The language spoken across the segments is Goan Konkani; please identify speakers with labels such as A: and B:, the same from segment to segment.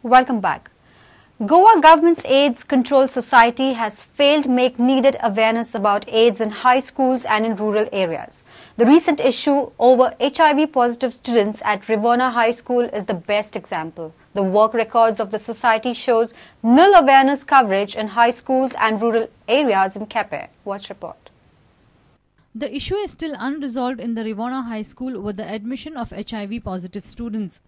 A: Welcome back. Goa government's AIDS Control Society has failed to make needed awareness about AIDS in high schools and in rural areas. The recent issue over HIV positive students at Rivona High School is the best example. The work records of the society shows nil awareness coverage in high schools and rural areas in Quepem. Watch report.
B: The issue is still unresolved in the Rivona High School with the admission of HIV positive students.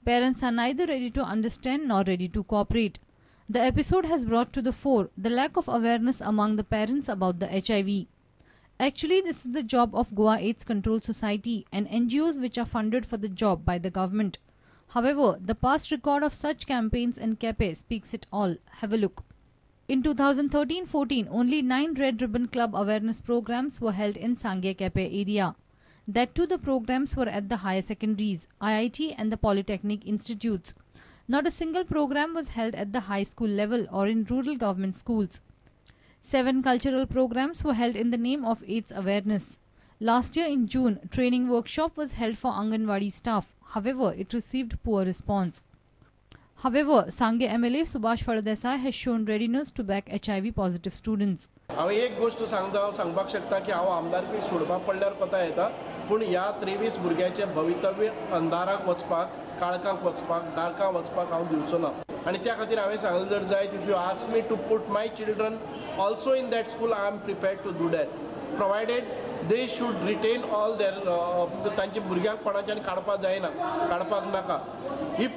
B: Parents are neither ready to understand nor ready to cooperate. The episode has brought to the fore the lack of awareness among the parents about the HIV. Actually, this is the job of Goa AIDS Control Society and NGOs which are funded for the job by the government. However, the past record of such campaigns in Quepem speaks it all. Have a look. In 2013-14, only 9 Red Ribbon Club awareness programs were held in Sanguem Quepem area. That too, the programs were at the higher secondaries, IIT and the Polytechnic institutes. Not a single program was held at the high school level or in rural government schools. 7 cultural programs were held in the name of AIDS awareness. Last year in June, training workshop was held for Anganwadi staff. However, it received poor response. However, Sanguem MLA Subhash Phaldesai has shown readiness to back HIV positive students.
C: हांव एक गोष्ट सांगता, सांगपाक शकता की हांव आमदारकी सोडपाक पडल्यार कोता येता, पूण ह्या 23 भुरग्याचें भवितव्य अंधाराक वचपाक, काळखाक वचपाक, डार्काक वचपाक हांव दिवचो ना. आनी त्या खातीर हांवें सांगलें जर जायत, if you ask me to put my children also in that school, I am prepared to do that, provided they should retain all their तांच्या भुरग्यांक कोणाच्यान काडपाक जायना, काडपाक नाका. If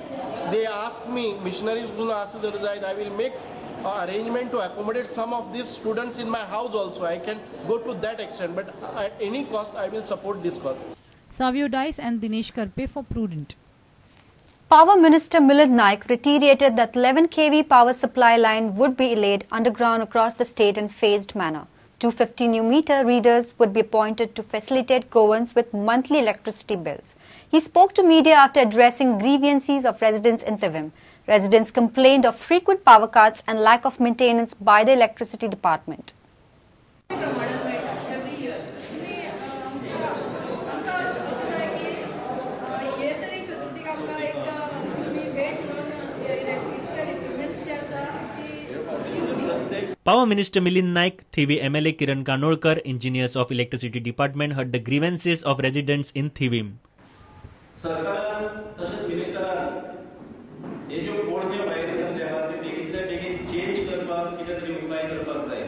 C: they ask me, missionaries सुद्दां आसा जर जायत, I will make arrangement to accommodate some of these students in my house also. I can go to that extent, but at any cost I will support this cause.
B: Savio Dice and Dinesh Karpe for Prudent.
A: Power Minister Milind Naik reiterated that 11 kV power supply line would be laid underground across the state in phased manner. 250 new meter readers would be appointed to facilitate Goans with monthly electricity bills. He spoke to media after addressing grievances of residents in Thivim. Residents complained of frequent power cuts and lack of maintenance by the electricity department.
D: Power Minister Milind Naik, Thivim MLA Kiran Kanolkar, engineers of Electricity Department heard the grievances of residents in Thivim.
E: सरकारान तशेंच मिनिस्टरान हे ज्यो पोरण्यो वायरी जाल्ल्यो आहा त्यो बेगींतल्या बेगीन चेंज करपाक कितें तरी उपाय करपाक जाय.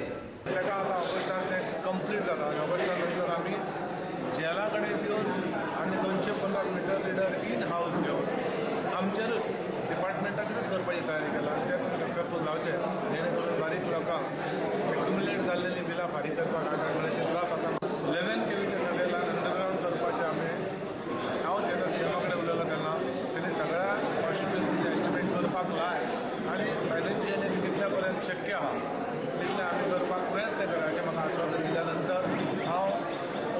F: ताका आतां ऑगस्टान तें कंप्लीट जाता आनी ऑगस्टा नंतर आमी जेला कडेन दिवन आनी 250 मिटर रिडर इन हावस घेवन आमचेरूच डिपार्टमेंटाचेरूच करपाची तयारी केला आनी तें तुमी सक्सेसफूल जावचें जेणे करून बारीक लोकांक एक्युमुलेट जाल्लेलीं बिलां फारीक करपाक 8-8 म्हयन्याचे त्रास जाता. 11 kVचे सगळे लायन अंडरग्रावंड करपाचें आमी हांव जेन्ना सीएमा कडेन उलयलो तेन्ना तेणी सगळ्या कॉन्स्टिट्युएन्सीचें एस्टिमेट करपाक लाय आनी फायनान्शियली कितल्या पर्यंत शक्य आहा तितलें आमी करपाक प्रयत्न करा अशें म्हाका आश्वासन दिल्या नंतर हांव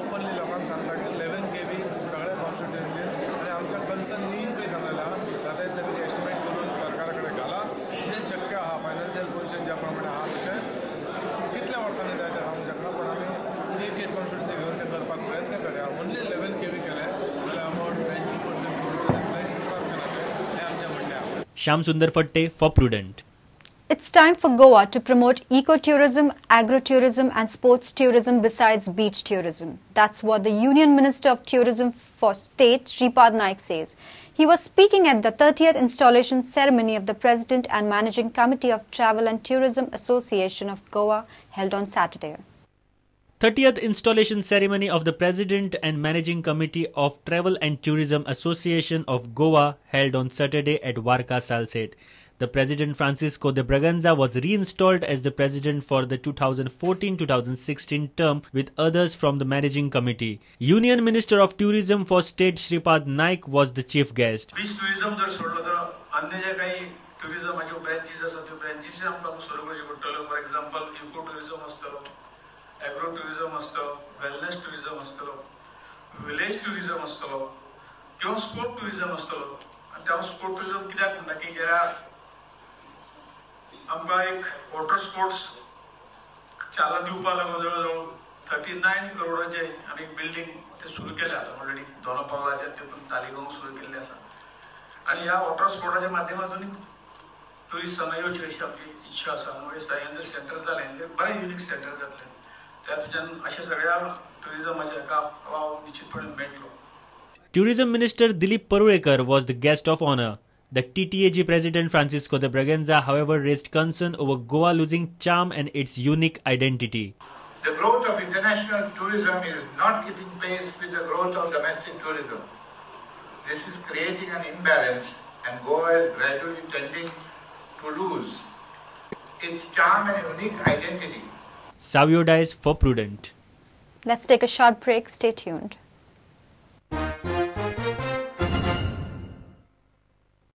F: ओपनली लोकांक सांगता की 11 kV सगळ्या कॉन्स्टिट्युएन्सीन आनी आमच्या कन्सर्न निंकूय सांगलेलें आहा जाता इतलें बेगीन एस्टिमेट करून सरकारा कडेन घाला जें शक्य आहा फायनान्शियल पोजिशन ज्या प्रमाणे आहा तशें कितल्या वर्सांनी जाय तें सांगूंक शकना, पण आमी एक एक कॉन्स्टिट्युएन्सी घेवन तें करपाक प्रयत्न करया. ओन्ली 11 kV केलें जाल्यार अबावट 90% सोल्युशन येतलें इन्फ्रास्ट्रक्चराचें हें आमचें म्हणणें आहा.
D: Shyam Sundar Fatte for Prudent.
A: It's time for Goa to promote ecotourism, agrotourism and sports tourism besides beach tourism. That's what the Union Minister of Tourism for State, Shripad Naik, says. He was speaking at the 30th installation ceremony of the President and Managing Committee of Travel and Tourism Association of Goa held on Saturday.
D: 30th installation ceremony of the President and Managing Committee of Travel and Tourism Association of Goa held on Saturday at Varca Salcete. The President Francisco de Braganza was reinstalled as the president for the 2014-2016 term with others from the managing committee. Union Minister of Tourism for State Shripad Naik was the chief guest.
G: Beach tourism जर सोडलो तर अन्य जे काही टुरिझमाच्यो ब्रँचीस आसा त्यो ब्रँचीस आमकां सुरू करच्यो पडटल्यो. फॉर एक्झाम्पल इको टुरिझम आसतलो, एग्रो टुरिझम आसतलो, वेलनेस टुरिझम आसतलो, विलेज टुरिझम आसतलो किंवा स्पोर्ट टुरिझम आसतलो. आनी त्या स्पोर्ट टुरिझम कित्याक म्हणटा की ज्या आमकां एक वॉटर स्पोर्ट्स चालना दिवपाक लागून जवळ जवळ 39 करोडाचे आमी एक बिल्डींग ते सुरू केल्या आतां ऑलरेडी दोना पावलाचेर ते पण तालिगांव सुरू केल्ले आसा. आनी ह्या वॉटर स्पोर्टाच्या माध्यमातून ट्युरिस्ट हांगा येवचे अशी आमची इच्छा आसा. म्हणजे सायन जर सेंटर जालें तें बरें युनीक सेंटर जातलें, त्या तुज्यान अशा सगळ्या ट्युरिजमाच्या हाका वाव निश्चितपणे मेळटलो.
D: Tourism Minister Dilip Parulekar was the guest of honor. The TTAG President Francisco de Braganza, however, raised concern over Goa losing charm and its unique identity.
H: The growth of international tourism is not keeping pace with the growth of domestic tourism. This is creating an imbalance, and Goa is gradually tending to lose its charm and unique identity.
D: Savio Dice for Prudent.
A: Let's take a short break. Stay tuned.